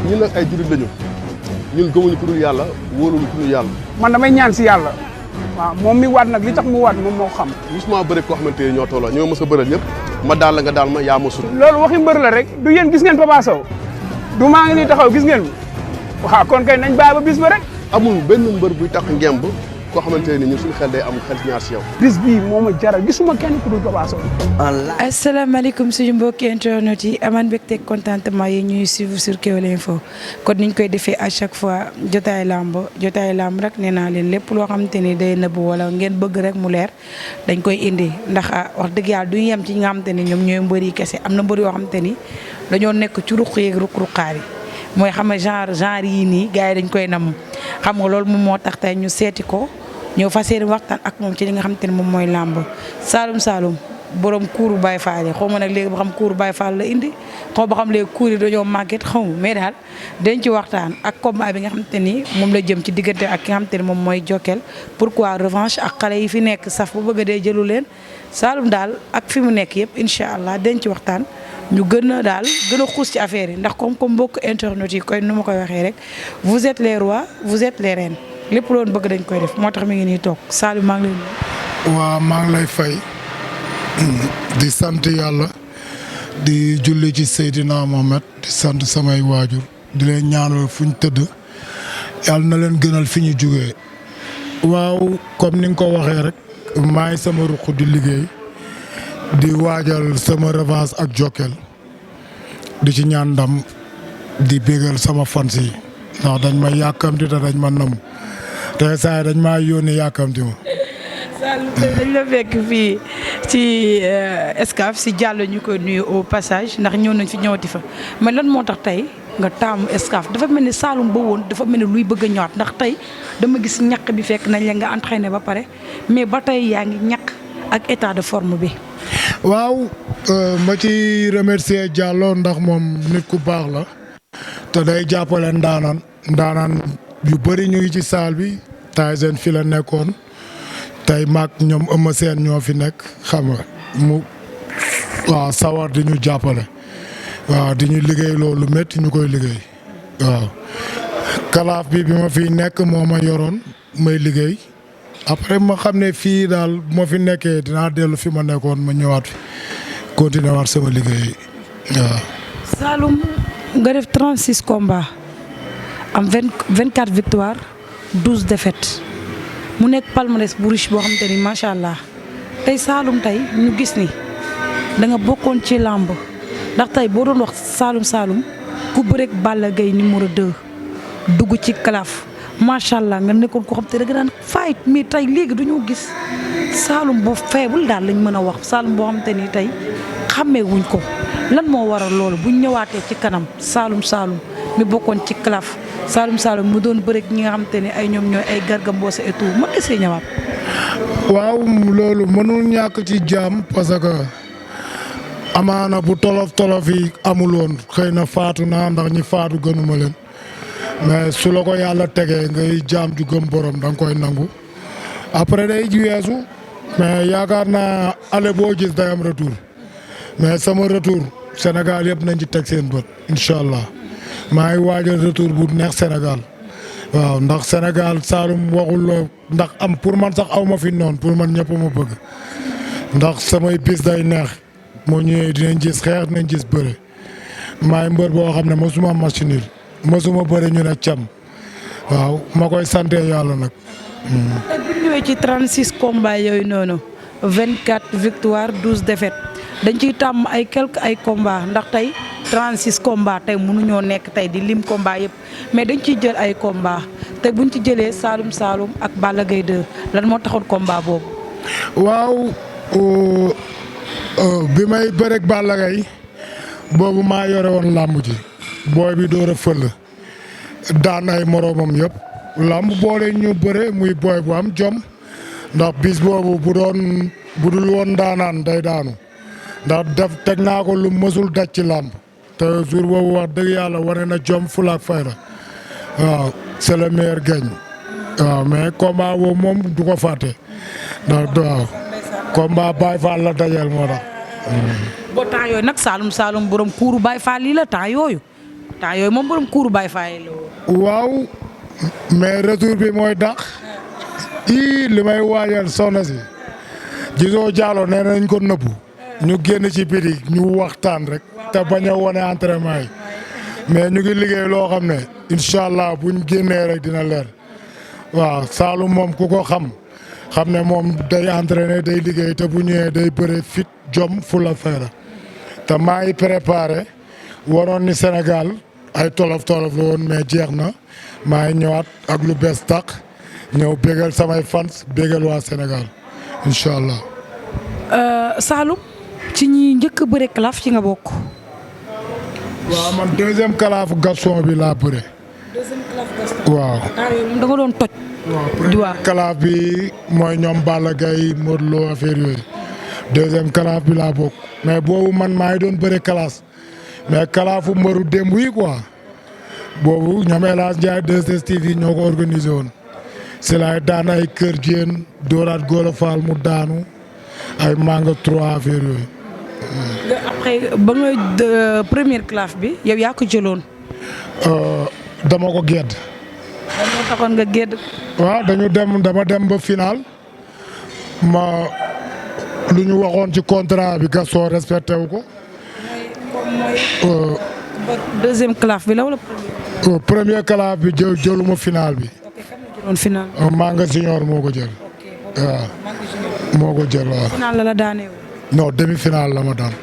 ñun nag ay jullit lañu ñun gëmuñu ku dul yàlla wóoluñu ku dul yàlla. man damay ñaan si yàlla. waaw moom mi waat nag li tax mu waat moom moo xam. musuma bëri koo xamante ne ñoo tolloo ñoo mës a bëral ñëpp ma daal la nga daal ma yaa ma sut. loolu waxi mbër la rek du yéen gis ngeen Papa Sow du maa ngi nii taxaw gis ngeen waaw kon kay nañ bàyyi ba bis ba rek. amul benn mbër buy tax ngemb koo xamante ne ñun suñu xel day am xel ñaar si yow. bis bii moo ma jaral gisuma kenn ku dul Papa Sow. asalaamaaleykum suñu mbokki internet yi amaan mbégte contentement yi ñuy suivre sur Kewel Info kon niñ koy defee à chaque fois jotaay lamb rek nee naa leen lépp loo xamante ni day nëbb wala ngeen bëgg rek mu leer dañ koy indi ndax wax dëgg yàlla du yem ci ñi nga xamante ni ñoom ñooy mbër yi kese am na mbër yoo xamante ni dañoo nekk ci ruq yeeg ruq-ruqaar yi mooy xam nga genre yii nii gars yi dañ koy nam xam nga loolu moom moo tax tey ñu seeti ko ñëw fas yéene waxtaan ak moom ci li nga xamante ne moom mooy làmb Saloum borom kuuru Baye Fall yi xaw ma nag léegi ba xam kuuru Baye Fall la indi xaw ba xam léegi kuur yi dañoo màgget xaw ma mais daal dañ ci waxtaan ak combat bi nga xamante ni moom la jëm ci diggante ak ki nga xamante ni moom mooy Jokal pourquoi revanche ak xale yi fi nekk saf bu bëgg a dee jëlu leen Saloum daal ak fi mu nekk yëpp incha allah dañ ci waxtaan ñu gën a xuus ci affaire yi ndax comme mbokk internet yi koy nu ma koy waxee rek vous êtes les rois vous êtes les reines lépp loolu bëgg dañ koy def moo tax mi ngi nii toog Saloum maa ngi lay nuyu. waaw maa ngi lay fay di sant yàlla di julli ci Seydina Mohamed di sant samay waajur di leen ñaanal fu ñu tëdd yàlla na leen gënal fi ñu jugee waaw comme ni nga ko waxee rek maa ngi sama ruq di liggéey di waajal sama revanche ak Jokal di ci ñaan ndam di bégal sama fans yi ndax dañ ma yàkkamti te dañ ma nam te saa dañ maa yónnee yàkkamti ma. Saloum dañ la fekk fii ci Excaf si Diallo ñu koy nuyu au passage ndax ñëw nañ fi ñëwati fa mais lan moo tax tey nga taamu Excaf dafa mel ni Saloum ba woon dafa mel ni luy bëgg a ñëwaat ndax tey dama gis ñaq bi fekk nañ la nga entraîné ba pare mais ba tey yaa ngi ñaq ak état de forme bi. waaw ma ci remercier Diallo ndax moom nit ku baax la te day jàppale ndaanaan yu bëri ñu ngi ci saal bi Tyson fi la nekkoon tey maag ñoom Eumeu Sène ñoo fi nekk xam nga mu waaw sawar di ñu jàppale waaw di ñu liggéey loolu métti ñu koy liggéey waaw kalaaf bi ma fi nekk moo ma yoroon may liggéey après ma xam ne fii daal moo fi nekkee dinaa dellu fi ma nekkoon ma ñëwaat fi continuer waat sama liggéey waaw. Saloum nga def 36 combats am 24 victoires 12 défaites mu nekk palmarès bu riche boo xamante ni macha allah tey Saloum tey ñu gis ni da nga bokkoon ci làmb ndax tey boo doon wax Saloum ku bëreeg Balla Gaye numéro 2 dugg ci kalaaf macha allah nga nekkoon ko xam te da nga daan fight mais tey léegi duñu gis Saloum bu faible daal lañ mën a wax Saloum boo xamante ni tey xàmmee wuñ ko lan moo waral loolu buñ ñëwaatee ci kanam Saloum mi bokkoon ci kalaaf Saloum mu doon bëreeg ñi nga xamante ne ay ñoom ñooy ay Garga Mbossé et tout mën nga see ñëwaat. waaw loolu mënul ñàkk ci jaam parce que amaana bu tolof yi amul woon xëy na faatu naa ndax ñi faatu gënuma leen mais su la ko yàlla tegee ngay jaam ju gëm borom da nga koy nangu après day weesu mais yaakaar naa ale boo gis day am retour mais sama retour Sénégal yëpp nañ ci teg seen bët incha allah. maa ngi waajal retour bu neex Sénégal waaw ndax Sénégal Saloum waxul ndax am pour man sax aw ma fi noonu pour man ñëpp ma bëgg ndax samay bis day neex moo ñëwee dinañ gis xeex dinañ gis bëre maay mbër boo xam ne mosuma machine mosuma bëre ñu ne cam waaw ma koy sante yàlla nag. te bu ñëwee ci 36 combats yooyu noonu 24 victoires 12 défaites dañ ciy tàmm ay combats ndax tey. 36 combats tey mënuñoo nekk tey di lim combat yëpp mais dañ ciy jël ay combats te buñ ci jëlee Saloum ak Balla Gaye 2 lan moo taxoon combat boobu. waaw bi may bëreeg Balla Gaye boobu maa yore woon làmb ji booy bi door a fël daan ay moroomam yëpp làmb boole ñu bëre muy booy bu am jom ndax bis boobu bu dul woon daanaan day daanu ndax teg naa ko lu mësul daj ci làmb. te jour boobu wax dëgg yàlla wane na jom fulaak fayda waaw c'est le meilleur gagne waaw mais combat boobu moom du ko fàtte ndax waaw combat Baye Fall la dajeel moo tax. boo temps yooyu nag Saloum borom kuuru Baye Fall yi la temps yooyu. temps yooyu moom borom kuuru Baye Faye la woon. waaw mais retour bi mooy dàq. li may waajal soxna si. gisoo Diallo nee nañ ko nëbbu. ñu génn ci biti ñu waxtaan rek. te bañ a wone entraînement yi. mais ñu ngi liggéey loo xam ne incha allah buñ génnee rek dina leer. waaw Saloum moom ku ko xam ne moom day entraîné day liggéey te bu ñëwee day bëre fit jom fulla fayda te maa ngi préparé waroon ni Sénégal ay tolof la woon mais jeex na maa ngi ñëwaat ak lu bees tàq ñëw bégal samay fans bégal waa Sénégal incha allah. Saloum ci ñi njëkk a bëre calaf ci nga bokk. waaw man deuxième calaafu Gaston bi laa bëre. waaw. da nga doon toj. waaw kalaaf bi mooy ñoom Balla Gaye Modou Lo affaire yooyu deuxième kalaaf bi laa bokk mais boobu man maa ngi doon bëre kalaas mais kalaafu mbëru démb yi quoi boobu ñoom El Hadj Ndiaye 2STV ñoo ko organisé woon si laay daan ay kër jéen dooraat Golo Fall mu daanu ay manga 3 affaire yooyu. après ba nga première kalaaf bi yow yaa ko jëloon. dama ko gedd. moo taxoon nga gedd. waaw dama dem ba final lu ñu waxoon ci contrat bi Gaston respecté wu ko. deuxième calaf bi la wala. premier calaf bi jëluma final bi. final. Manga Junior moo ko jël. waaw moo ko jël waaw. final la daanee non demi final la ma daan.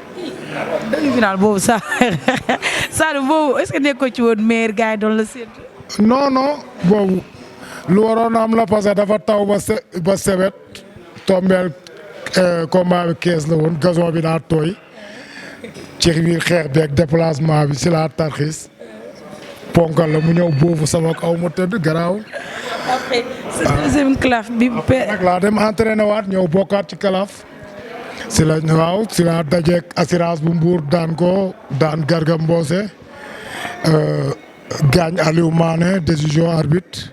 demi final boobu sax Saloum boobu est-ce que nekkoo ci woon meilleur gars yi doon la séntu. non boobu lu waroon am la parce que dafa taw ba sebet tombeel combat bi kees la woon gazon bi daa tooy ci biir xeex bi ak déplacement bi si la tarxiis ponkal la mu ñëw boofu sama kaw ma tëdd garaaw. après sa deuxième calaf bi. nag laa dem entraîné waat ñëw bokkaat ci calaf si la dajeek assurance bu Mbour daan ko daan Garga Mbossé gaañ Aliou Mané décision arbitre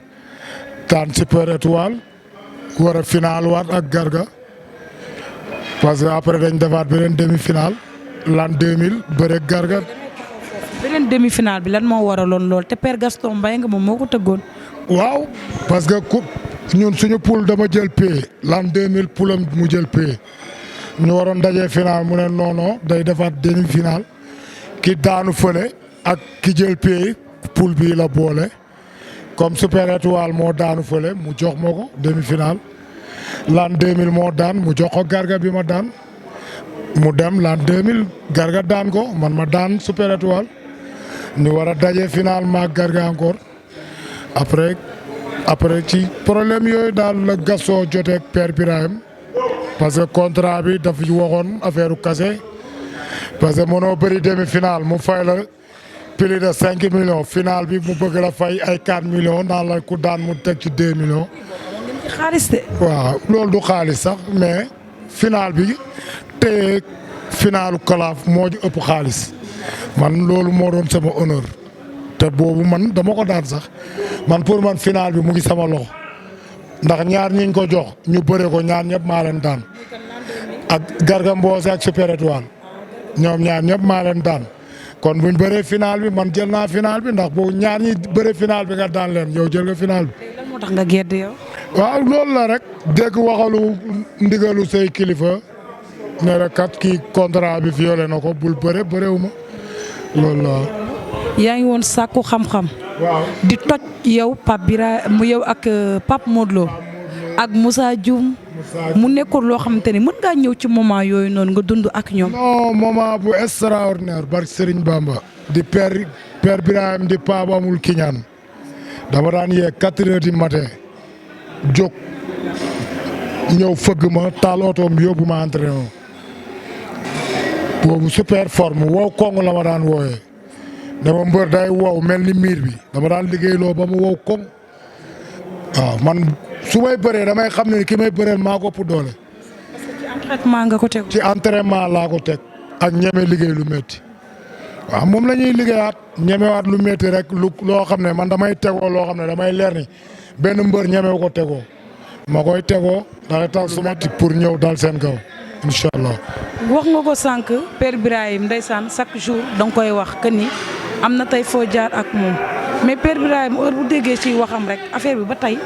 daan Super Étoile war a final waat ak Garga parce que après dañ defaat beneen demi final l'an 2000 bëre Garga. beneen demi final bi lan moo waraloon lool te Père Gaston Mbengue moom moo ko tëggoon. waaw parce que ñun suñu poule dama jël pay l'an 2000 poulam mu jël pay ñu waroon dajee final mu ne non day defaat demi final ki daanu fële ak ki jël pay poule bii la boole comme Super Étoile moo daanu fële mu jox ma ko demi final l'an 2000 moo daan mu jox ko Garga bi ma daan mu dem l'an 2000 Garga daan ko man ma daan Super Étoile ñu war a dajee final maag Garga encore après ci problème yooyu daal la Gaston jotee ak Père Birahim parce que contrat bi dafa waxoon affaire kase parce que mënoo bëri demi final mu fay la plus de 5 millions final bi mu bëgg la fay ay 4 millions naan la ku daan mu teg ci 2 millions. xaalis de. waaw loolu du xaalis sax mais final bi te finalu kalaaf moo ci ëpp xaalis man loolu moo doon sama honneur te boobu man dama ko daan sax man pour man final bi mu ngi sama loxo ndax ñaar ñiñ ko jox ñu bëre ko ñaar ñëpp maa leen daan ak Garga Mbossé ak Super Étoile ñoom ñaar ñëpp maa leen daan kon buñ bëree final bi man jël naa final bi ndax boobu ñaar ñi bëre final bi nga daan leen yow jël nga final bi. lan moo tax nga gedd yow. waaw loolu la rek dégg waxalu ndigalu say kilifa ne la kat kii contrat bi violé na ko bul bëre bëreewuma loolu la. yaa ngi woon sàkku xam-xam. waaw di toj yow Pape Birahim yow ak Pape Modou Lo ak Moussa Dioum mu nekkoon loo xamante ni mën ngaa ñëw ci moment yooyu noonu nga dund ak ñoom. non moment bu extraordinaire barke Serigne Bamba. di Père Birahim di Pape amul kiñaan dama daan yee 4 heures du matin jóg ñëw fëgg ma taal otoom yóbbu ma entraînement boobu super forme wow koŋ la ma daan wooyee. dama mbër day wow mel ni miir bi dama daan liggéeyloo ba mu wow koŋ waaw man su may bëree damay xam ne ki may bëreel maa ko ëpp doole. ci entraînement nga ko teg. ci entraînement laa ko teg ak ñeme liggéey lu métti waaw moom la ñuy liggéeyaat ñemewaat lu métti rek loo xam ne man damay tegoo loo xam ne damay leer ni benn mbër ñemewu ko tegoo ma koy tegoo day tax suma pour ñëw dal seen kaw incha allah. wax nga ko sànq Père Birahim ndeysaan chaque jour da nga koy wax que ni am na tey foo jaar ak moom mais Père Birahim heure bu déggee ci waxam rek affaire bi ba tey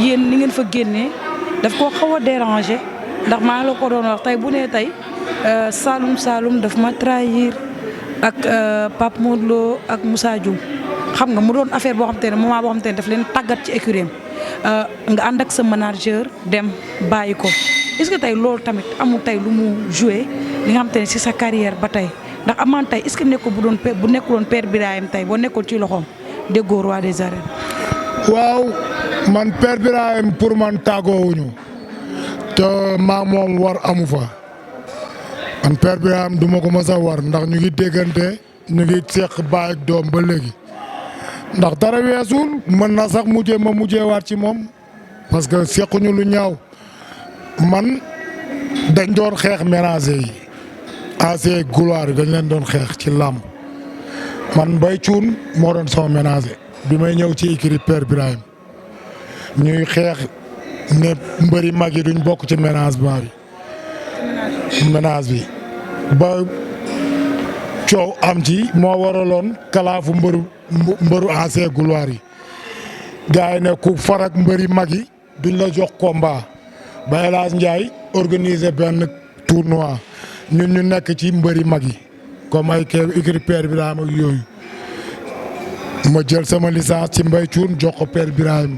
yéen ni ngeen fa génnee daf koo xaw a déranger ndax maa ngi la ko doon wax tey bu nee tey Saloum Saloum daf ma trahir ak Pape Modou Lo ak Moussa Dioum xam nga mu doon affaire boo xam te ne moment boo xam te ne daf leen tàggat ci écurie nga ànd ak sa manager dem bàyyi ko est-ce que tey loolu tamit amul tey lu mu joué li nga xam te ne si sa carrière ba tey ndax amaan tey est-ce que nekkul bu nekkuloon Père Birahim tey boo nekkoon ci loxoom déggoo roi des arènes. waaw man Père Birahim pour man tàggoowuñu te maa moom war amu fa man Père Birahim du ma ko mës a war ndax ñu ngi déggante ñu ngi seq baay ak doom ba léegi ndax dara weesul mën na sax mujjee waat ci moom parce que sequñu lu ñaaw man dañ doon xeex ménager yi AC gloire yi dañ leen doon xeex ci làmb man Mbaye Thioune moo doon sama ménager bi may ñëw ci écurie Père Birahim ñuy xeex ne mbëri mag yi duñ bokk ci ménagement bi ba coow am ci moo waraloon kalaafu mbëru AC gloire yi gars yi ne ku farak mbëri mag yi duñ la jox combat ba El Hadj Ndiaye organiser benn tournoi ñun ñu nekk ci mbëri mag yi comme ay écurie Père Birahim ak yooyu ma jël sama licence ci Mbaye Thioune jox ko Père Birahim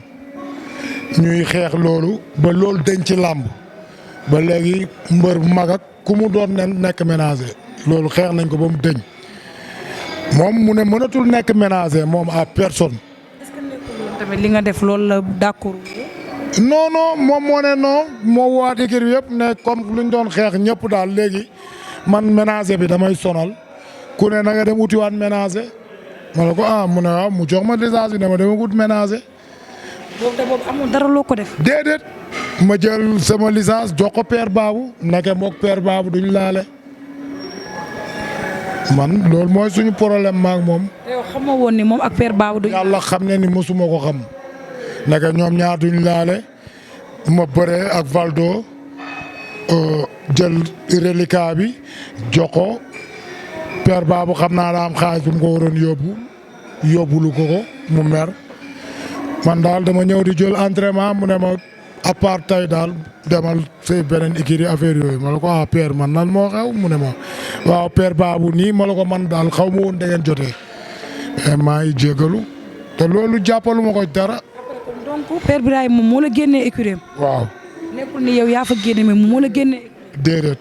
ñuy xeex loolu ba loolu dañ ci làmb ba léegi mbër mag ak ku mu doon nekk ménager loolu xeex nañ ko ba mu dëñ moom mu ne mënatul nekk ménager moom à personne. est-ce que nekkul tamit li nga def loolu la d'accord. non moom moo ne non moo waat écurie yëpp ne comme luñ doon xeex ñëpp daal léegi man ménager bi damay sonal ku ne na nga dem utiwaat ménager ma ne ko mu ne waaw mu jox ma licence bi dama ut ménager. boobu amul dara loo ko def. déedéet ma jël sama licence jox ko Père Babou nekke mook Père Babou duñ laale man loolu mooy suñu problème maak moom. yow xamoo woon ni moom ak Père Babou duñ. yàlla xam ne ni mosuma ko xam nekke ñoom ñaar duñ laale ma bëree ak Valdo jël reliquat bi jox ko Père Babou xam naa daa am xaalis bu mu ko waroon yóbbulu ko mu mer. man daal dama ñëw di jël entraînement mu ne ma à part tey daal demal say beneen écurie affaire yooyu ma la ko Père man nan moo xew mu ne ma waaw Père Babou nii ma la ko man daal xaw ma woon da ngeen jotee mais maa ngi jégalu te loolu jàppalu ma ko dara. donc Père Birahim moom moo la génnee écurie. waaw. nekkul ni yow yaa fa génne mais moo la génnee. déedéet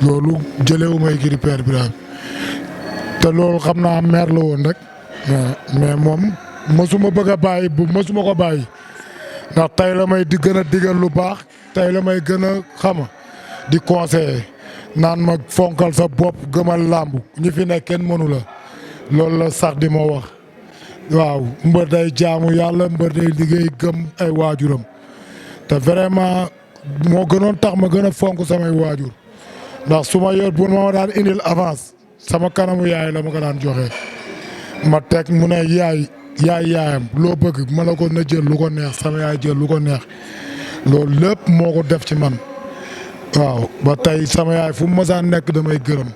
loolu jëlewu ma écurie Père Birahim te loolu xam naa mer la woon rek mais moom. mësuma bëgg a bàyyi mësuma ko bàyyi ndax tey la may di gën a digal lu baax tey la may gën a xama di conseiller naan ma fonkal sa bopp gëmal làmb ñi fi nekk kenn mënu la loolu la sax di ma wax waaw mbër day jaamu yàlla mbër day liggéey gëm ay waajuram te vraiment moo gënoon tax ma gën a fonk samay waajur ndax su ma yor bu ma daan indil avance sama kanamu yaay la ma ko daan joxe ma teg mu ne yaayam loo bëgg ma la ko na jël lu ko neex sama yaay jël lu ko neex loolu lépp moo ko def ci man waaw ba tey sama yaay fu mu mësaan nekk damay gërëm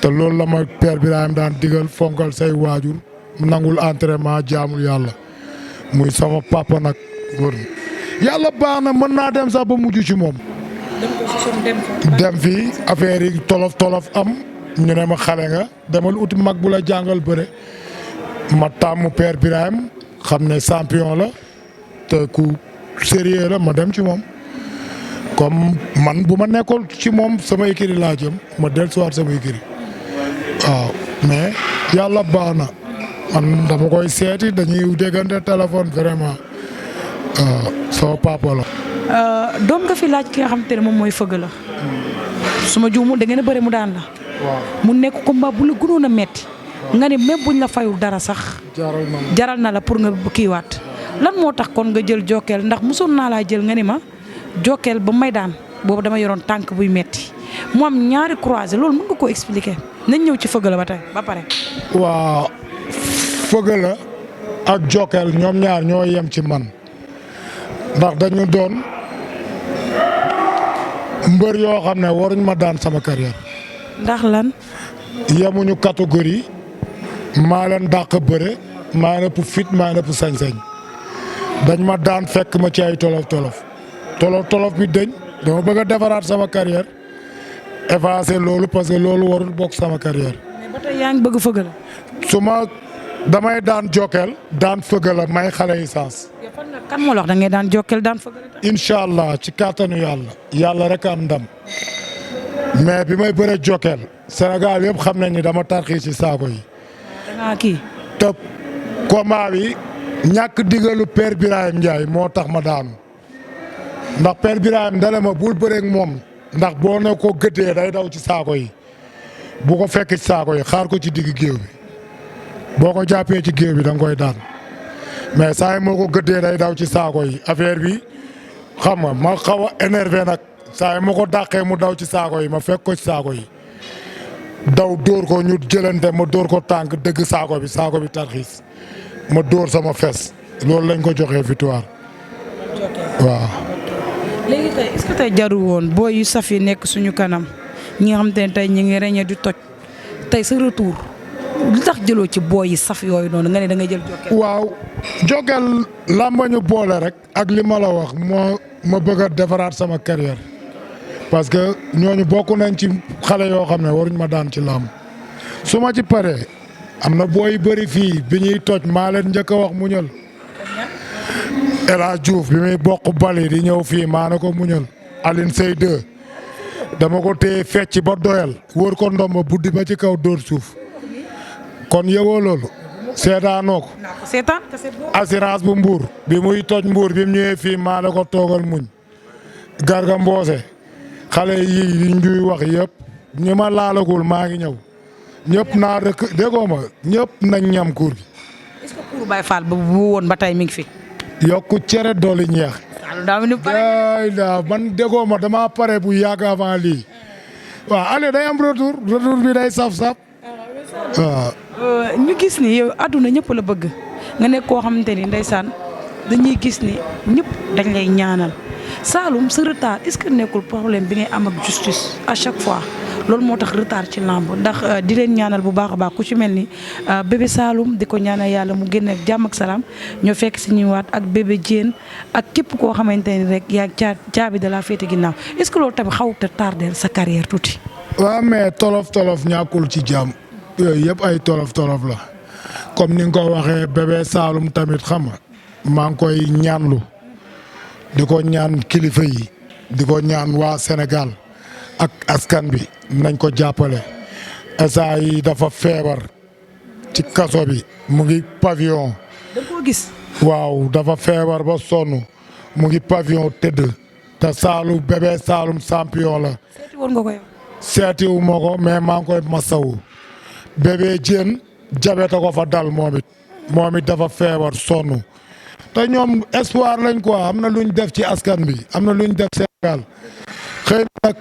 te loolu la ma Père Birahim daan digal fonkal say waajur nangul entraînement jaamul yàlla muy sama papa nag wër yàlla baax na mën naa dem sax ba mujj ci moom. dem fi affaire yi tolof am ñu ne ma xale nga demal uti mag bu la jàngal bëre. ma tàmm Père Birahim xam ne champion la te ku sérieux la ma dem ci moom comme man bu ma nekkoon ci moom sama écurie laa jëm ma dellusiwaat sama écurie waaw mais yàlla baax na man dama koy seeti dañuy déggante téléphone vraiment sama papa la. doon nga fi laaj ki nga xam te ne moom mooy fëgg la su ma juumul da ngeen a bëri mu daan la. waaw mu nekk combat bu la gënoon a metti nga ne même buñ la fayul dara sax. jaral na la pour nga kiiwaat lan moo tax kon nga jël jokkeel ndax mosoon naa laa jël nga ni ma jokkeel ba may daan boobu dama yoroon tànk buy metti mu am ñaari croisé loolu mën nga koo expliquer nañ ñëw ci fëgg la ba tey ba pare. waa fëgg la ak jokkeel ñoom ñaar ñoo yem ci man ndax dañu doon mbër yoo xam ne waruñ ma daan sama carrière. ndax lan. yemuñu catégorie maa leen dàq bëre maa leen ëpp fit maa leen ëpp sañ-sañ dañ ma daan fekk ma ci ay tolof bi dëñ dama bëgg a defaraat sama carrière effacer loolu parce que loolu warul bokk sama carrière. mais ba tey yaa ngi bëgg fëgg la. su ma damay daan jokkeel daan fëgg la may xale yi saas. kan moo la wax da ngay daan jokkeel daan fëgg la. incha allah ci kàttanu yàlla rek am ndam mais bi may bëre jokkeel Sénégal yëpp xam nañ ni dama tarxii ci saako yi. dangaa kii. te combat bi ñàkk digalu Père Birahim Ndiaye moo tax ma daanu ndax Père Birahim dale ma bul bëreeg moom ndax boo ne ko gëddee day daw ci saako yi bu ko fekk ci saako yi xaar ko ci digg géew bi boo ko jàppee ci géew bi da nga koy daan mais saa yi moo ko gëddee day daw ci saako yi affaire bi xam nga ma xaw a énervé nag saa yi ma ko dàqee mu daw ci saako yi ma fekk ko ci saako yi daw dóor ko ñu jëlante ma dóor ko tànk dëgg saako bi tarxiis ma dóor sama fes loolu lañ ko joxee victoire waaw. léegi tey est-ce que tey jarul woon booy yu saf yi nekk suñu kanam ñi nga xam te ne tey ñu ngi reñe di toj tey sa retour lu tax jëloo ci booy yi saf yooyu noonu nga ne da ngay jël Jokal. waaw Jokal làmba ñu boole rek ak li ma la wax moo ma bëgg a defaraat sama carrière parce que ñooñu bokk nañ ci xale yoo xam ne waruñ ma daan ci làmb su ma ci paree am na booy yu bëri fii bi ñuy toj maa leen njëkk a wax muñal El Hadj Diouf bi muy bokk bali di ñëw fii maa ne ko muñal Aline Sey 2 dama ko téye fecc ba doyal wër ko ndomba buddi ba ci kaw dóor suuf kon yëgoo loolu seetaanoo ko assurance bu mbuur bi muy toj mbuur bi mu ñëwee fii maa ne ko toogal muñ Garga Mbossé xale yi njuy wax yëpp ñi ma laalagul maa ngi ñëw ñëpp naa rek déggoo ma ñëpp nañ ñam kuur gi. est-ce que kuuru Baye Fall ba bu woon ba tey mi ngi fi. yokku cere dooli ñeex. man déggoo ma dama pare bu yàgg avant lii waaw allez day am retour bi day saf-saf waaw. ñu gis ni yow àdduna ñëpp la bëgg nga nekk koo xamante ni ndeysaan dañuy gis ni ñëpp dañ lay ñaanal Saloum sa retard est-ce que nekkul problème bi ngay am ak justice à chaque fois loolu moo tax retard ci lamb ndax di leen ñaanal bu baax a baax ku ci mel ni bébé Saloum di ko ñaanal yàlla mu génn ak jàmm ak salaam ñoo fekk si ñëwaat ak bébé Diène ak képp koo xamante ni rek yaa caabi de la féete ginnaaw est-ce que loolu tamit xawut a tardeel sa carrière tuuti. waaw mais tolof ñàkkul ci jàmm yooyu yëpp ay tolof la comme ni nga ko waxee bébé Saloum tamit xam nga maa ngi koy ñaanlu di ko ñaan kilifa yi di ko ñaan waa Sénégal ak askan bi nañ ko jàppale esa yi dafa feebar ci kaso bi mu ngi pavillon. da nga koo gis. waaw dafa feebar ba sonn mu ngi pavillon tëdd te Saloum bébé Saloum champion la. seeti woon nga ko yow. seetiwu ma ko mais maa ngi koy masawu bébé Diène jabeta ko fa dal moom it dafa feebar sonn te ñoom espoir lañ quoi am na luñ def ci askan bi am na luñ def Sénégal xëy na nag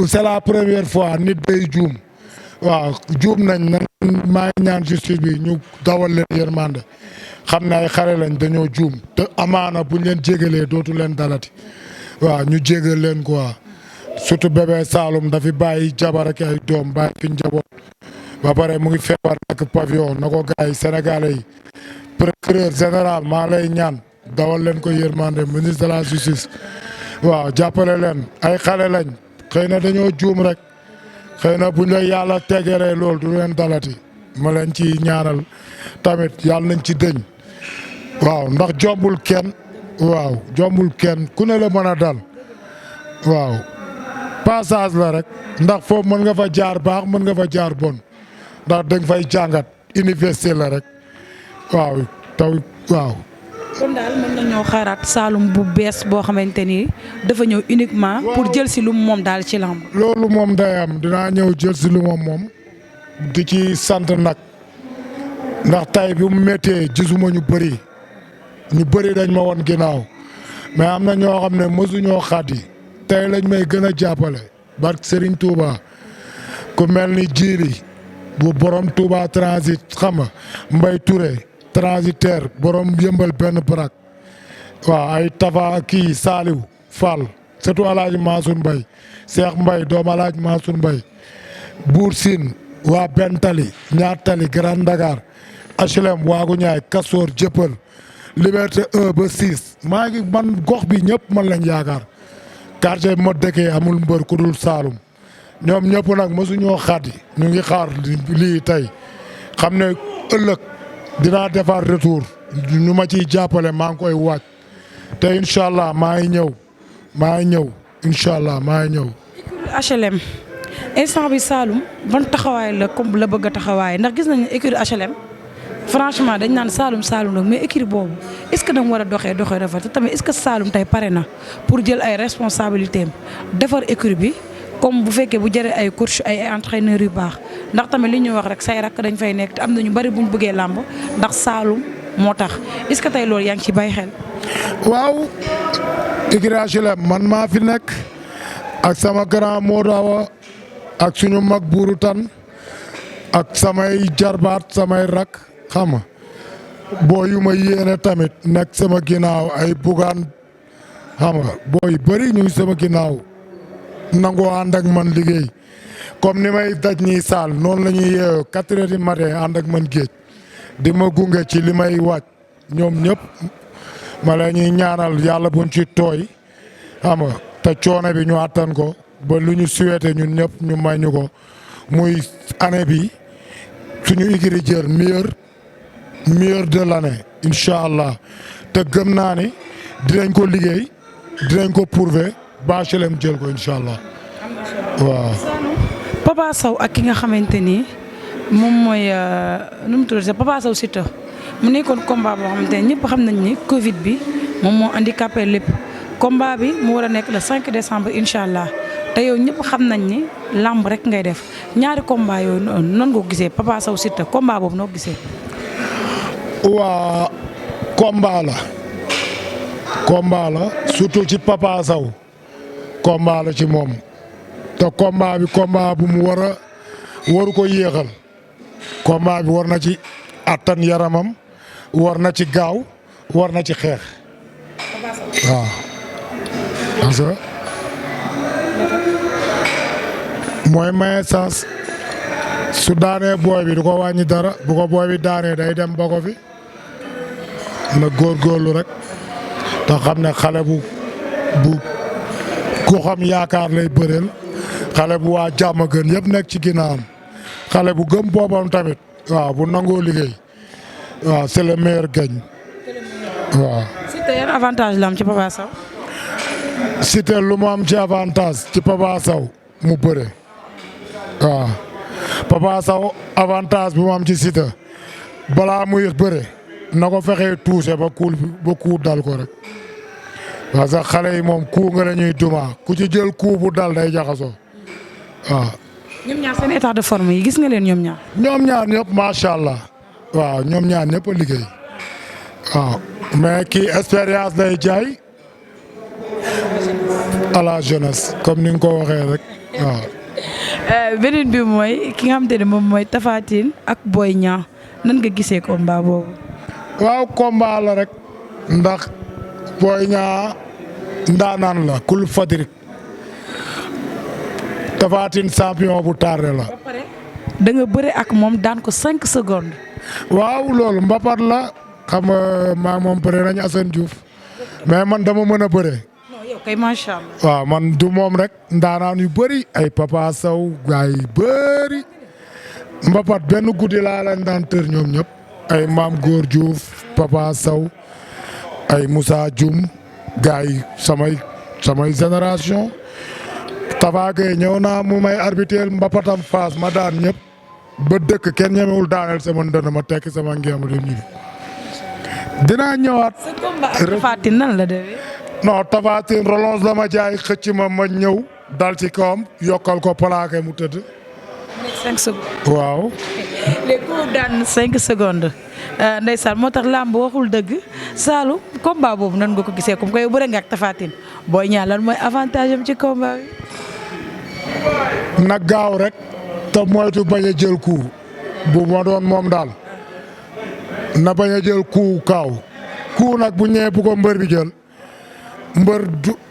c'est la première fois nit day juum waaw juum nañ maa ngi ñaan justice bi ñu dawal leen yërmande xam ne ay xale lañ dañoo juum te amaana buñ leen jégalee dootu leen dalati waaw ñu jégal leen quoi surtout bébé Saloum dafi bàyyi jabar ak ay doom bàyyi fi njaboot ba pare mu ngi feebar ak pavillon na ko gars yi sénégalais yi procureur général maa lay ñaan dawal leen ko yërmande ministre de la justice waaw jàppale leen ay xale lañ xëy na dañoo juum rek xëy na buñ la yàlla tegeree loolu du leen dalati ma leen ci ñaanal tamit yàlla nañ ci dëñ waaw ndax jombul kenn waaw jombul kenn ku ne la mën a dal waaw passage la rek ndax foofu mën nga fa jaar baax mën nga fa jaar bon ndax danga fay jàngat université la rek waaw taw waaw. kon daal mën nañoo xaaraat Saloum bu bees boo xamante ni dafa ñëw uniquement pour jël si lu moom daal ci lamb. loolu moom day am dinaa ñëw jël si lu moom di ci sant nag ndax tay bi mu méttee gisuma ñu bëri dañ ma woon ginnaaw mais am na ñoo xam ne mësuñoo xaddi tey lañ may gën a jàppale barke Serigne Touba ku mel ni Djili bu borom Touba transit xam nga Mbaye Touré transitaire borom yëmbal benn barak waaw ay Tafa kii Saliou Fall surtout Alaaji Mansour Mbaye Cheikh Mbaye doomu Alaaji Mansour Mbaye Bour Sine waa benn tali ñaar tali Grand Dakar HLM waagu ñaay Kastoor Jëppal Liberté 1 ba 6 maa ngi man gox bi ñëpp man lañ yaakaar quartier bi ma dëkkee amul mbër ku dul Saalum ñoom ñëpp nag mosuñoo xaati ñu ngi xaar lii tey xam ne ëllëg dinaa defar retour ñu ma ciy jàppale maa ngi koy waaj te incha allah maa ngi ñëw incha allah maa ngi ñëw. HLM instant bi Saloum ban taxawaay la comme la bëgg a taxawaay ndax gis nañu écurie HLM franchement dañ naan Saloum nag mais écurie boobu est-ce que da nga war a doxee rafet te tamit est-ce que Saloum tey pare na pour jël ay responsabilités am defar écurie bi comme bu fekkee bu jëree ay coach ay entraîneurs yu baax ndax tamit li ñuy wax rek say rakk dañ fay nekk te am na ñu bari bu ñu bëggee làmb ndax Saloum moo tax est-ce que tey loolu yaa ngi ci bàyyi xel. waaw écurie HLM man maa fi nekk ak sama grand Modawa ak suñu mag buuru tan ak samay jarbaat samay rak xam nga boo yu ma yéene tamit nekk sama ginnaaw ay bugaan xam nga booy bëri ñu sama ginnaaw nangoo ànd ak man liggéey comme ni may daj ñiy saal noonu la ñuy yeewoo 4 heures du matin ànd ak man géej di ma gunge ci li may waaj ñoom ñëpp ma la ñuy ñaanal yàlla buñ ci tooy xam nga te coono bi ñu attan ko ba lu ñu souhaité ñun ñëpp ñu may ñu ko muy année bi suñu écurie jël meilleur de l'année incha allah te gëm naa ni dinañ ko liggéey dinañ ko prouver ba HLM jël ko incha allah waaw. Papa Sow ak ki nga xamante ni moom mooy nu mu tudd Papa Sow Siteu mu nekkoon combat boo xamante ne ñëpp xam nañ ni Covid bi moom moo handicapé lépp combat bi mu war a nekk le 5 décembre incha allah te yow ñëpp xam nañ ni làmb rek ngay def ñaari combat yooyu noonu nga ko gisee Papa Sow Siteu combat boobu noo ko gisee. waa combat la surtout ci Papa Sow combat la ci moom te combat bi combat bu mu waru ko yéexal combat bi war na ci attan yaramam war na ci gaaw war na ci xeex waaw parce que mooy maye sens su daanee booy bi du ko wàññi dara bu ko booy bi daanee day dem ba ko fi na góorgóorlu rek te xam ne xale bu ku xam yaakaar lay bëreel xale bu waa jàmm gën yëpp nekk ci ginnaawam xale bu gëm boobam tamit waaw bu nangoo liggéey waaw c'est le meilleur gagne waaw. Siteu yan avantage la am ci Papa Sow. Siteu lu mu am ci avantage ci Papa Sow mu bëre waaw Papa Sow avantage bi mu am ci Siteu balaa muy bëre na ko fexee touché ba ku dal ko rek parce que xale yi moom ku nga la ñuy duma ku ci jël ku bu dal day jaxasoo waaw. ñoom ñaar seen état de forme yi gis nga leen ñoom ñaar. ñoom ñaar ñëpp macha allah waaw ñoom ñaar ñëpp a liggéey waaw mais kii expérience lay jaay à la jeunesse comme ni nga ko waxee rek waaw. beneen bi mooy ki nga xamante ne moom mooy Tapha Tine ak Boy Niang nan nga gisee combat boobu. waaw combat la rek ndax Boy Niang ndaanaan la kul fadirik Tapha Tine champion bu tardé la. ba pare da nga bëre ak moom daan ko 5 secondes. waaw loolu mbapat la xam nga maa moom bëre nañu Assane Diouf mais man dama mën a bëre. non yow kay macha allah. waaw man du moom rek ndaanaan yu bëri ay Papa Sow gaa yi bëri mbapat benn guddi laa leen daan tër ñoom ñëpp ay Maam Góor Diouf Papa Sow ay Moussa Dioum gaa yi samay génération Tafa Gueye ñëw naa mu may arbitrer mbapatam Fass ma daan ñëpp ba dëkk kenn ñemewul daaneel sama ndënd ma tekki sama ngéem di ñibbi dinaa ñëwaat. sa combat ak Tapha Tine nan la demee. non Tapha Tine relance la ma jaay xëcc ma ñëw dal ci kawam yokkal ko plaqué mu tëdd. 5 secondes. waaw. léegi ku daan 5 secondes ndeysaan moo tax làmb waxul dëgg Saalum combat boobu nan nga ko gisee comme que yow bëre nga ak Tapha Tine Boy Niang lan mooy avantage am ci combat bi. na gaaw rek te moytu bañ a jël coup bu ma doon moom daal na bañ a jël coup kaaw coup nag bu ñëwee bu ko mbër bi jël mbër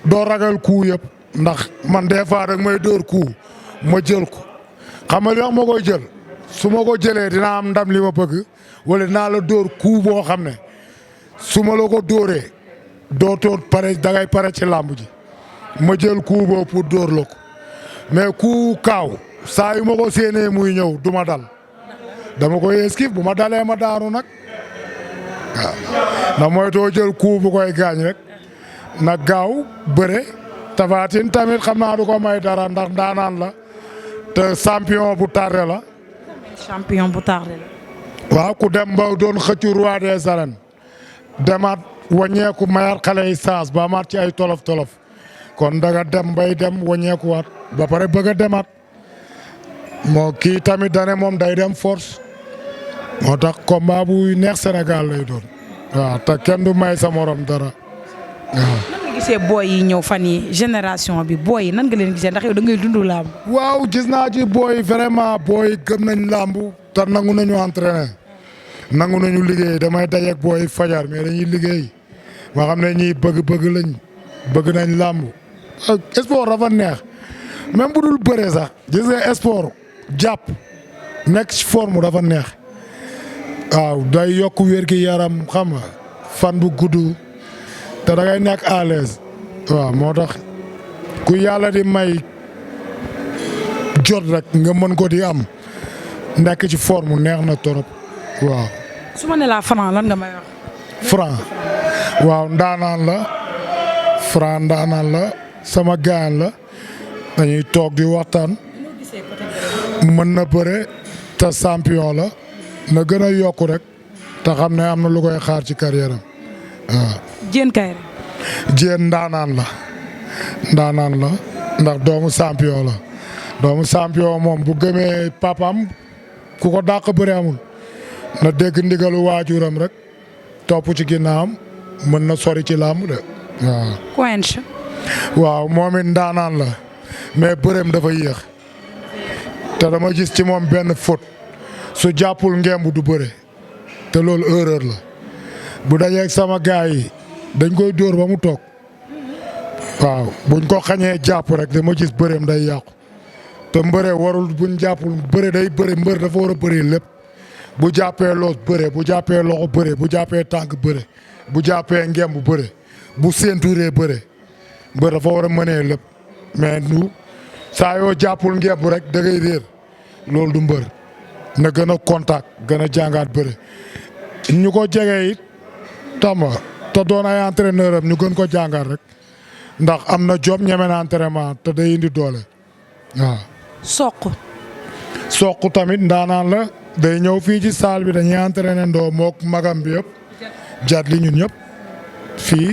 doo ragal coup yëpp ndax man des fois rek may dóor coup ma jël ko xam nga li wax ma koy jël su ma ko jëlee dinaa am ndam li ma bëgg wala dinaa la dóor coup boo xam ne su ma la ko dóoree dootoo pare da ngay pare ci làmb ji ma jël coup boobu pour dóor la ko mais coup kaaw saa yu ma ko séenee muy ñëw du ma dal dama koy esquive bu ma dalee ma daanu nag waaw ndax mooy too jël coup bu koy gaañ rek nag gaaw bëre Tapha Tine tamit xam naa du ko may dara ndax daanaan la te champion bu tardé la. champion bu tardé la. waaw ku dem ba doon xëccu roi des arènes demaat wàññeeku mayaat xale yi saas ba amaat ci ay tolof tolof kon daga dem bay dem wàññeekuwaat ba pare bëgg a demaat moo kii tamit dane moom day dem force moo tax combat bu neex Sénégal lay doon waaw te kenn du may sa morom dara waaw. nan nga gisee booy yi ñëw fan yi génération bi booy yi nan nga leen gisee ndax yow da ngay dund làmb. waaw gis naa ci booy vraiment booy gëm nañ làmb te nangu nañu entraîner nangu nañu liggéey damay dajeeg booy fajar mais dañuy liggéey moo xam ne ñii bëgg lañ bëgg nañ làmb sport dafa neex même bu dul bëree sax gis nga sport jàpp nekk ci forme dafa neex waaw day yokk wér gi yaram xam nga fan bu gudd te da ngay nekk à l'aise waaw moo tax ku yàlla di may jot rek nga mën ko di am nekk ci forme neex na torop waaw. su ma ne laa Franc lan nga may wax. Franc waaw ndaanaan la Franc ndaanaan la sama gaañ la dañuy toog di waxtaan mën na bëre te champion la na gën a yokku rek te xam ne am na lu koy xaar ci carrière am waaw. Diène Kaïré. Diène ndaanaan la ndax doomu champion la doomu champion moom bu gëmee papam ku ko dàq bëre amul na dégg ndigalu waajuram rek topp ci ginnaawam mën na sori ci làmb de waaw. Quench. waaw moom it ndaanaan la mais bërëm dafa yéex te dama gis ci moom benn faute su jàppul ngemb du bëre te loolu erreur la bu dajeeg sama gaay yi dañ koy dóor ba mu toog waaw buñ ko xañee jàpp rek dama gis bërëm day yàqu te mbëre warul buñ jàppul bëre day bëre mbër dafa war a bëre lépp bu jàppee loos bëre bu jàppee loxo bëre bu jàppee tànk bëre bu jàppee ngemb bëre bu séenturee bëre mbër dafa war a mënee lépp mais nu saa yoo jàppul ngemb rek da ngay réer loolu du mbër na gën a contact gën a jàngaat bëre ñu ko jege it tamba te doon ay entraîneur am ñu gën ko jàngaat rek ndax am na job ñeme na entraînement te day indi doole waaw. soq tamit ndaanaan la day ñëw fii ci salle bi dañuy entraîné ndoo mook magam bi yëpp jat li ñun ñëpp fii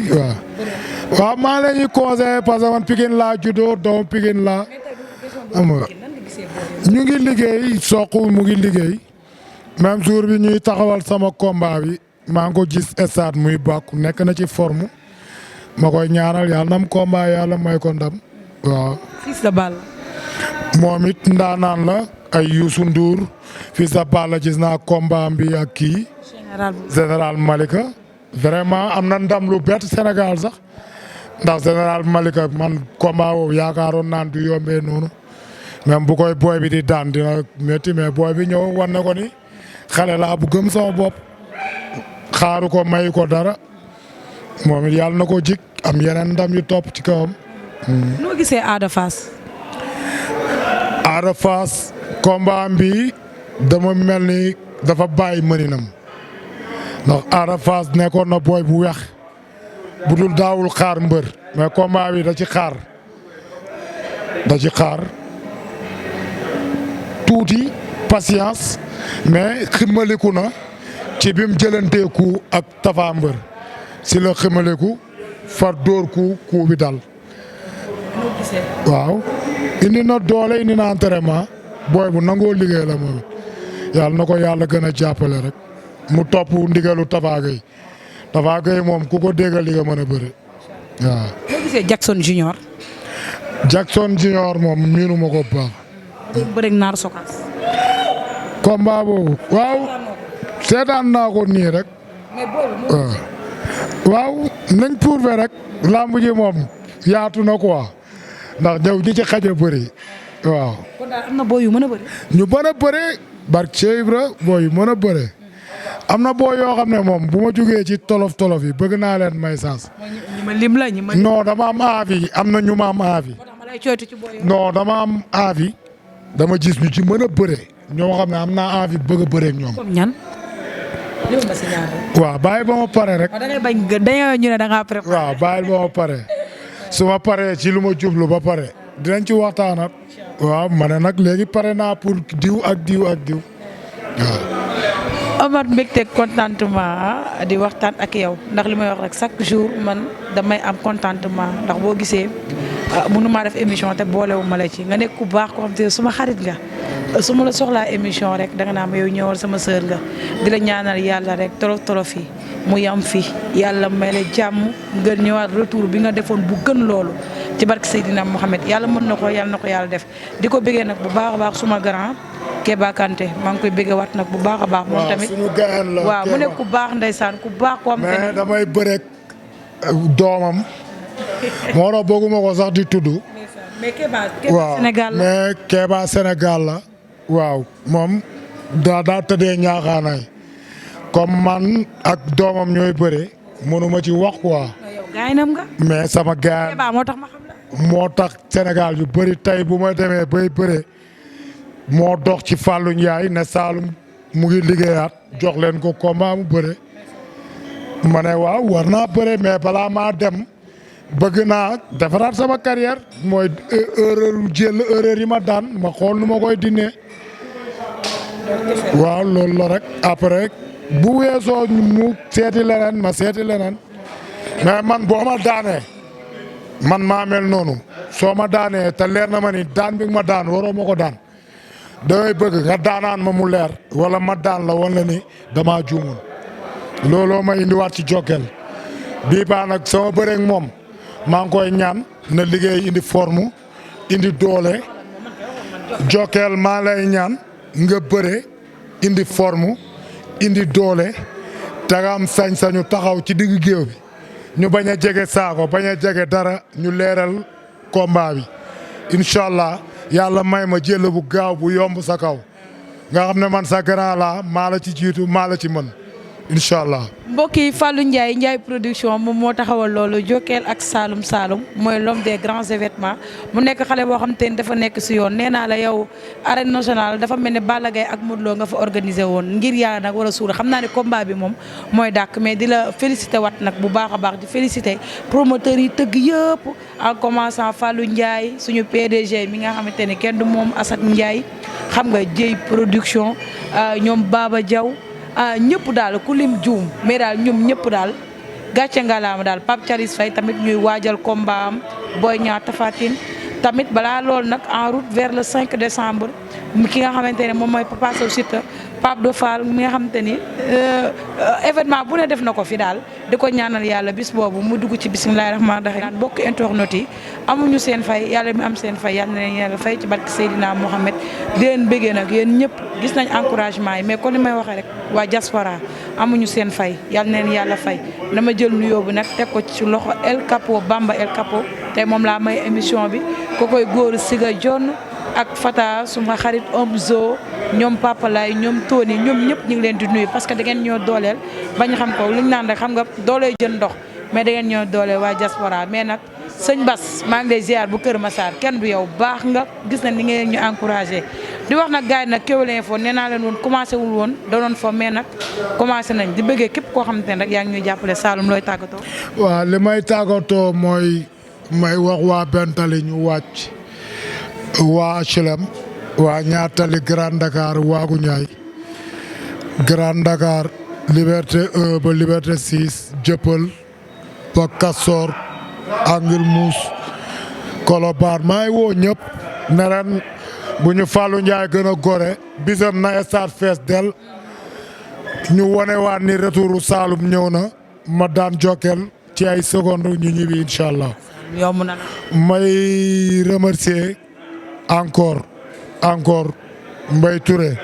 waaw maa la ñuy conseillé parce que man Pikine laa juddoo doomu Pikine laa am ñu ngi liggéey soq mu ngi liggéey même jour bi ñuy taxawal sama combat bi maa ngi ko gis stade muy bàkku nekk na ci forme ma koy ñaanal yàlla nam combat yàlla may ko ndam waaw. Fils de Balla. moom it ndaanaan la ay Youssou Ndour Fils de Balla gis naa combat bi ak kii. général Malika. vraiment am na ndam lu bett Sénégal sax ndax général Malika man combat boobu yaakaaroon naan du yombee noonu même bu koy booy bi di daan dina métti mais booy bi ñëw war na ko ni xale laa bu gëm sama bopp xaaru ko may ko dara moom it yàlla na ko jik am yeneen ndam yu topp ci kawam. noo gisee Ada Fass. Ada Fass combat bi dama mel ni dafa bàyyi mëninam ndax Ada Fass nekkoon na booy bu weex bu dul daawul xaar mbër mais combat bi da ci xaar tuuti patience mais ximaliku na ci bim jëlanteeku ak Tapha Mbeur si la ximaliku far dóor ku bi dal waaw indi na doole indi na entraînement booy bu nangoo liggéey la moom yàlla na ko yàlla gën a jàppale rek mu topp ndigalu Tapha Gueye moom ku ko déggal li nga mën a bëri waaw. boo gisee Jackson Junior. Jackson Junior moom miinu ma ko bu baax. bëreeg Naar Sokaas. combat boobu waaw seetaan naa ko nii rek. waaw nañ prouvé rek lamb ji moom yaatu na quoi ndax ñëw ñi ci xaj a bëri waaw. kon daal am na booy yu mën a bëri. ñu mën a bëri barke Cheikh Ibra booy yu mën a bëre am na boo yoo xam ne moom bu ma jógee ci tolof tolof yi bëgg naa leen may saas. ñi ma lim la ñi ma. non dama am envie am na ñu ma am envie. non dama am envie dama gis ñu ci mën a bëre ñoo xam ne am naa envie bëgg a bëre ak ñoom. comme ñan. waaw bàyyi ba ma pare rek. da ngay bañ dañoo ñu ne da ngaa préparé. waaw bàyyi ba ma pare su ma paree ci lu ma jublu ba pare dinañ ci waxtaanat. waaw ma ne nag léegi pare naa pour diw ak diw ak diw waaw. Omar mbégte contentement di waxtaan ak yow ndax li may wax rek chaque jour man damay am contentement ndax boo gisee mënu maa def émission te boolewu ma la ci nga nekk ku baax ko xam te suma xarit nga su ma la soxlaa émission rek danga naa ma yow ñëwal sama sœur nga di la ñaanal yàlla rek tolof tolof yi mu yam fi yàlla may la jàmm nga ñëwaat retour bi nga defoon bu gën loolu ci barke Seydina Mohamed yàlla mën na ko yàlla na ko yàlla def di ko bëggee nag bu baax a baax suma grand Keba Kanté maa ngi koy bëggee waat nag bu baax a baax. moom tamit suñu gaañ la waaw mu nekk ku baax ndeysaan ku baax ko am. mais damay bëreeg doomam. moo tax bëgguma ko sax di tudd. mais Keba Sénégal la mais Keba Sénégal la. waaw moom daa tëddee ñaaxaanaay comme man ak doomam ñooy bëre mënuma ci wax quoi. yow gaynam nga. mais sama gaañ Keba moo tax ma xam la. moo tax Sénégal yu bëri tey bu ma demee bay bëre. moo dox ci Fallou Ndiaye ne Saloum mu ngi liggéeyaat jox leen ko combat mu bëre ma ne waaw war naa bëre mais balaa maa dem bëgg naa defaraat sama carrière mooy erreur yi ma daan ma xool nu ma koy dindee waaw loolu la rek après bu weesoo mu seeti leneen ma seeti leneen mais man boo ma daanee man maa mel noonu soo ma daanee te leer na ma ni daan bi ma daan waroo ma ko daan. damay bëgg nga daanaan ma mu leer wala ma daan la wala ni damaa juumoon looloo ma indiwaat ci Jokal bii baa nag sama bëreeg moom maa ngi koy ñaan na liggéey indi forme indi doole Jokal maa lay ñaan nga bëre indi forme indi doole te nga am sañ-sañu taxaw ci diggu géew bi ñu bañ a jege saako bañ a jege dara ñu leeral combat bi incha allah. yàlla may ma jël bu gaaw bu yomb sa kaw nga xam ne man sa grand la maa la ci jiitu maa la ci mën incha allah. mbokk yi Fallou Ndiaye production moom moo taxawal loolu Jokal ak Saloum mooy l'homme des grands événements mu nekk xale boo xam te ni dafa nekk si yoon nee naa la yow arène nationale dafa mel ne Balla Gaye ak Modou Lo nga fa organisé woon ngir yàlla nag war a suur xam naa ne combat bi moom mooy dàkk mais di la félicité wat nag bu baax a baax di félicité promoteurs yi tëgg yëpp en commençant Fallou Ndiaye suñu PDG mi nga xamante ne kenn du moom Assane Ndiaye xam nga Dieye production ñoom Baba Diaw ñëpp daal ku lim juum mais daal ñoom ñëpp daal gàcce ngalaama daal Pape Thialis Faye tamit ñuy waajal combat am Boy Niang Tapha Tine tamit balaa loolu nag en route vers le 5 décembre ki nga xamante ne moom mooy Papa Sow Siteu Pape Do Fall mi nga xamante ni événement bu ne def na ko fi daal di ko ñaanal yàlla bis boobu mu dugg ci bismillahi rahmaani rahiim bokk internautes yi amuñu seen fay yàlla mi am seen fay yàlla na leen yàlla fay ci barke Seydina Mohamed di leen bëggee nag yéen ñëpp gis nañ encouragement yi mais kon li may waxee rek waa diaspora amuñu seen fay yàlla na leen yàlla fay dama jël nuyoo bi nag teg ko ci loxo El Capo Bamba El Capo tey moom laa may émission bi ko koy góoru Siga Jonn ak Fata suma xarit Omzo ñoom Papa Lay ñoom Tony ñoom ñëpp ñu ngi leen di nuyu parce que da ngeen ñoo dooleel bañ xam ko li ñu naan rek xam nga dooleel jën ndox mais da ngeen ñoo dooleel waa diaspora mais nag sëñ Bass maa ngi lay ziar bu Kër Massar kenn du yow baax nga gis na ni ngeen ñu encouragé di wax nag gars yi nag Kewel Info nee naa leen woon commencé wul woon danoon fa mais nag commencé nañ di bëggee képp koo xamante ne rek yaa ngi ñuy jàppale Saloum looy tàggatoo. waaw li may tàggatoo mooy may wax waa Bentali ñu wàcc waa HLM waa Ñaatali Grand Dakar waagu ñaay Grand Dakar Liberté 1 ba Liberté 6 Jëppal ba Kasor Angul Mousse Colobane maa ngi woo ñëpp ne leen bu ñu Fallou Ndiaye gën a gore bisam na stade fees del ñu wone waat ni retouru Saloum ñëw na ma daan Jokal ci ay seconde ñu ñibbi incha allah. yomb na may remercier encore Mbaye Touré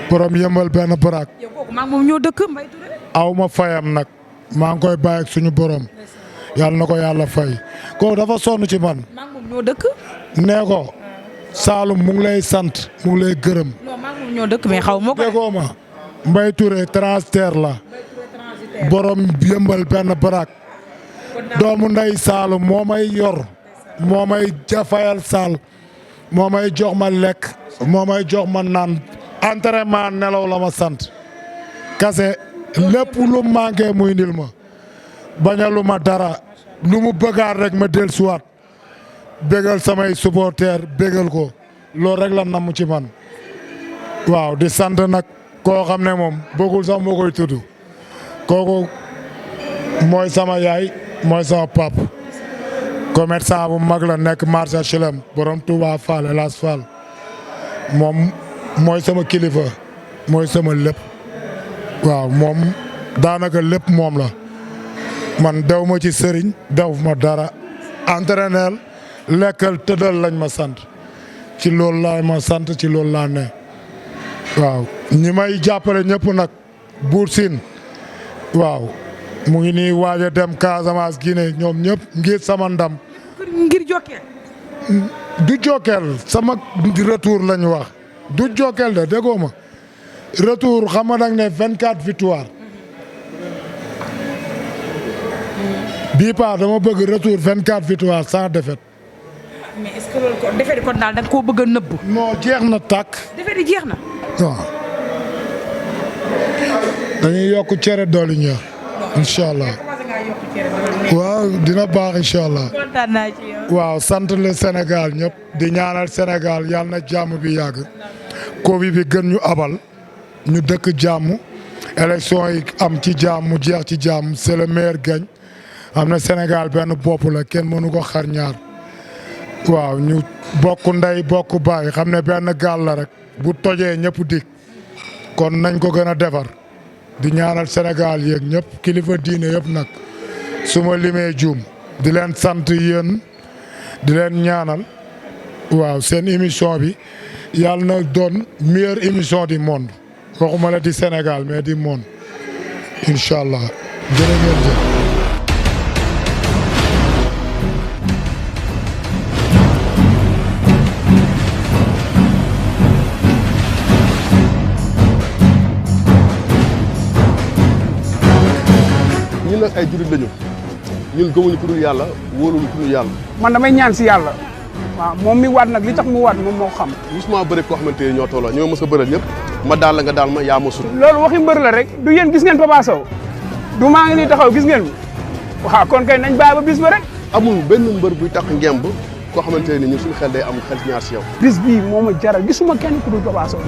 borom yëmbal benn baraak. yow kooku maa moom ñoo dëkk Mbaye Touré. aw ma fayam nag maa ngi koy bàyyi ak suñu borom yàlla na ko yàlla fay kooku dafa sonn ci man. maa moom ñoo dëkk. nee ko Saloum mu ngi lay sant mu ngi lay gërëm. maa ngi ñoo dëkk mais xaw ma ko. déggoo ma Mbaye Touré transitaire la borom yëmbal benn barak doomu nday Saalum moo may yor moo may jafayal Saal moo may jox ma lekk moo may jox ma naan entraînement nelaw la ma sant kase lépp lu manqué muy ndil ma bañalu ma dara lu mu bëggaat rek ma dellusiwaat bégal samay supporters bégal ko loolu rek la namm ci man waaw di sant nag koo xam ne moom bëggul sax moo koy tudd kooku mooy sama yaay mooy sama pap commerçant bu mag la nekk marché HLM borom Touba Fall Elas Fall moom mooy sama kilifa mooy sama lépp waaw moom daanaka lépp moom la man dew ma ci sëriñ dew ma dara entraîneur lekkal tëddal lañ ma sant ci loolu laa ma sant ci loolu laa ne waaw ñi may jàppale ñëpp nag Buur Siin waaw mu ngi nii waaj a dem Casamance Guinée ñoom ñëpp ngir sama ndam. ngir Jokal. du Jokal sama retour lañ wax du Jokal de déggoo ma retour xam nga nag ne 24 victoire bii paa dama bëgg retour 24 victoire sans défaite. mais est-ce que loolu kon defee kon daal da nga koo bëgg a nëbb. non jeex na tàkk. defee di jeex na. waaw dañuy yokk cere dooli ñëw. incha allah waaw dina baax incha allah. kontaan naa ci yow. waaw sant le Sénégal ñëpp di ñaanal Sénégal yàlla na jàmm bi yàgg. Covid bi gën ñu abal ñu dëkk jàmm élection yi am ci jàmm mu jeex ci jàmm c'est le meilleur gagne am na Sénégal benn bopp la kenn mënu ko xar ñaar. waaw ñu bokk ndey bokk baay xam ne benn gaal la rek bu tojee ñëpp dig kon nañ ko gën a defar di ñaanal Sénégal yeeg ñëpp kilifa diine yëpp nag su ma limee juum di leen sant yéen di leen ñaanal waaw seen émission bi yàlla na doon meilleure émission du monde waxuma la di Sénégal mais du monde incha allah jërë ngeen jëf. ñun nag ay jurit lañu ñun gëmuñu ku dul yàlla wóoluñu ku dul yàlla. man damay ñaan si yàlla. waaw moom mi waat nag li tax mu waat moom moo xam. gisuma bëri koo xamante ni ñoo tolloo ñoo mës a bëral ñëpp ma daal la nga daal ma yaa ma sut. loolu waxi mbër la rek du yéen gis ngeen Papa Sow du maa ngi nii taxaw gis ngeen waaw kon kay nañ bàyyi ba bis ba rek. amul benn mbër buy tax ngemb koo xamante ni ñun suñu xel day am xel ñaar si yow. bis bii moo ma jaral gisuma kenn ku dul Papa Sow.